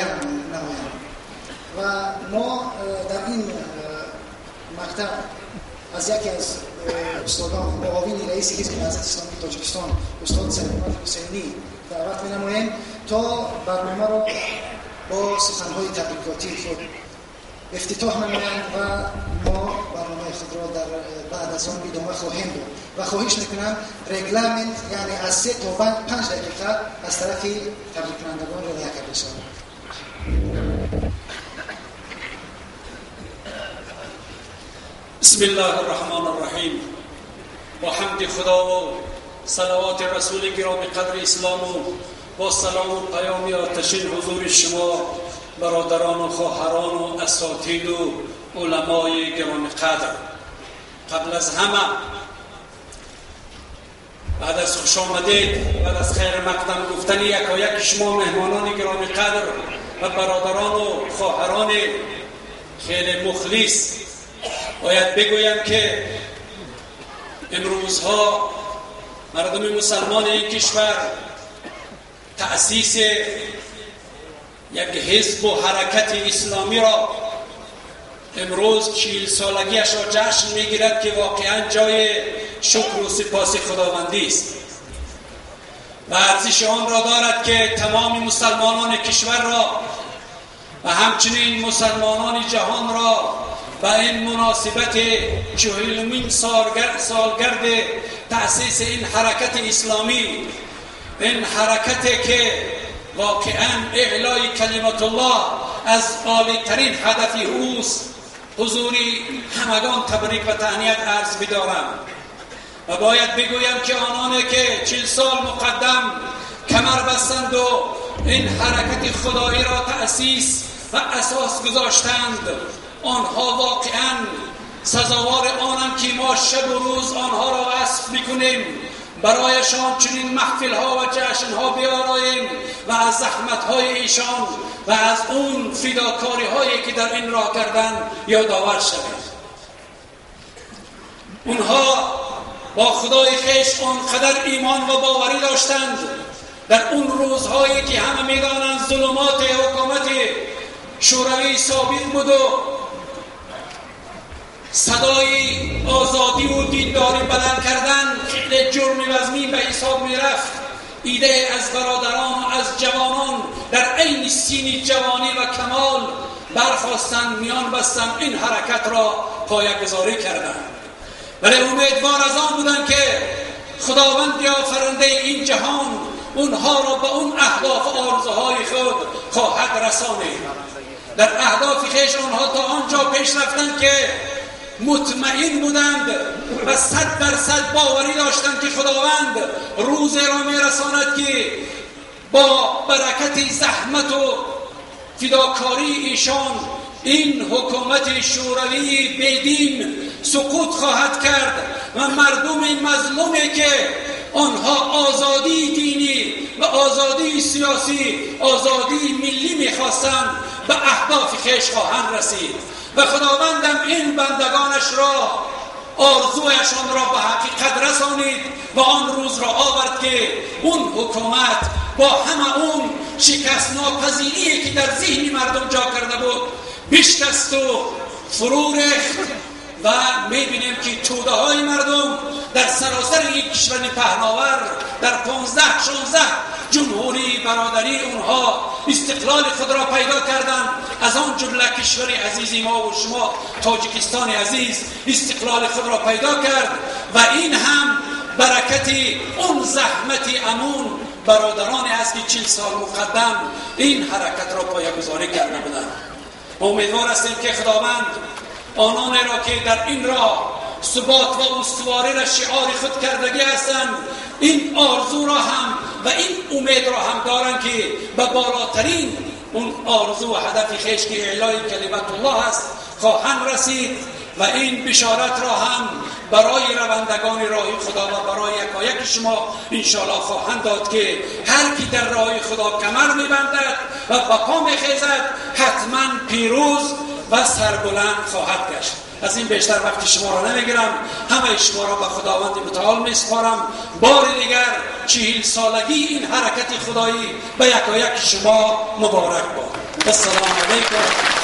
نمایند. و ما در این مقطع از یکی از استادان، معاون رئیس حزب نهضت اسلامی تاجیکستان، استاد سلمان حسینی دعوت می‌نماییم تا برنامه را با سخن‌های تبریکاتی خود افتتاح نمایند و ما برنامه خود را در بعد از آن ادامه خواهیم داد. و خواهش میکنم رگلمنت، یعنی از 3 تا 5 دقیقه از طرف تبریک کنندگان رعایت کرده شود. بسم الله الرحمن الرحیم. با حمد خدا و صلوات رسول گرامی قدر اسلام و با سلام و پیام آتشین حضور شما برادران و خواهران و اساتید و علمای گرامی قدر، قبل از همه بعد از خوش آمدید، بعد از خیر مقدم گفتن یکایک شما مهمانان گرامی قدر و برادران و خواهران خیلی مخلص، باید بگویم که امروزها مردم مسلمان این کشور تأسیس یک حزب و حرکت اسلامی را امروز 40 سالگیش را جشن میگیرد که واقعا جای شکر و سپاس خداوندی است و ارزش آن را دارد که تمام مسلمانان کشور را و همچنین مسلمانان جهان را به این مناسبت 40مین سالگرد تأسیس این حرکت اسلامی، این حرکت که واقعا اعلای کلمت الله از عالی ترین هدف اوست، حضوری همگان تبریک و تهنیت عرض بدارم. و باید بگویم که آنان که 40 سال مقدم کمر بستند و این حرکت خدایی را تأسیس و اساس گذاشتند، آنها واقعا سزاوار آنند که ما شب و روز آنها را وصف میکنیم، برایشان چنین محفل ها و جشن ها بیاراییم و از زحمت های ایشان و از اون فداکاری هایی که در این راه کردن یادآور شویم. اونها با خدای خویش آنقدر ایمان و باوری داشتند در اون روزهایی که همه میدانند ظلمات حکومت شوروی سابق بود و صدای آزادی و دینداری بلند کردن خیلی جرم وزنی به حساب می رفت. ایده از برادران و از جوانان در عین سین جوانی و کمال برخواستند، میان بستند، این حرکت را پایه‌گذاری کردند. ولی امیدوار از آن بودند که خداوند آفرنده این جهان اونها را به اون اهداف و آرزوهای خود خواهد رسانید. در اهداف خویش آنها تا آنجا پیش رفتند که مطمئن بودند و 100% باوری داشتند که خداوند روز را میرساند که با برکت زحمت و فداکاری ایشان این حکومت شوروی بیدین سقوط خواهد کرد و مردم مظلومی که آنها آزادی دینی و آزادی سیاسی، آزادی ملی میخواستند به اهداف خویش خواهند رسید. و خداوندم این بندگانش را، آرزویشان را به حقیقت رسانید و آن روز را آورد که اون حکومت با همه اون شکست ناپذیری که در ذهن مردم جا کرده بود بشکست و فرو ریخت و میبینیم که توده های مردم در سراسر یک کشور پهناور در 15 16 جمهوری برادری اونها استقلال خود را پیدا کردند. از آن جمله کشور عزیز ما و شما تاجیکستان عزیز استقلال خود را پیدا کرد و این هم برکت اون زحمت امون برادران است که 40 سال مقدم این حرکت را پایه‌گذاری کرده بودند. امیدوار هستیم که خداوند آنان را که در این راه ثبات و استواری را شعار خود کردگی هستند، این آرزو را هم و این امید را هم دارند که به بالاترین اون آرزو و هدف خویش که اعلای کلمت الله است خواهند رسید و این بشارت را هم برای روندگان راه خدا و برای یکایک شما انشاءالله خواهند داد که هر کی در راه خدا کمر میبندد و به پا میخیزد حتما پیروز و سربلند خواهد گشت. از این بیشتر وقتی شما را نمیگیرم، همه شما را به خداوند متعال میسپارم. بار دیگر 40 سالگی این حرکت خدایی به یکایک شما مبارک باد. Вассалому алайкум.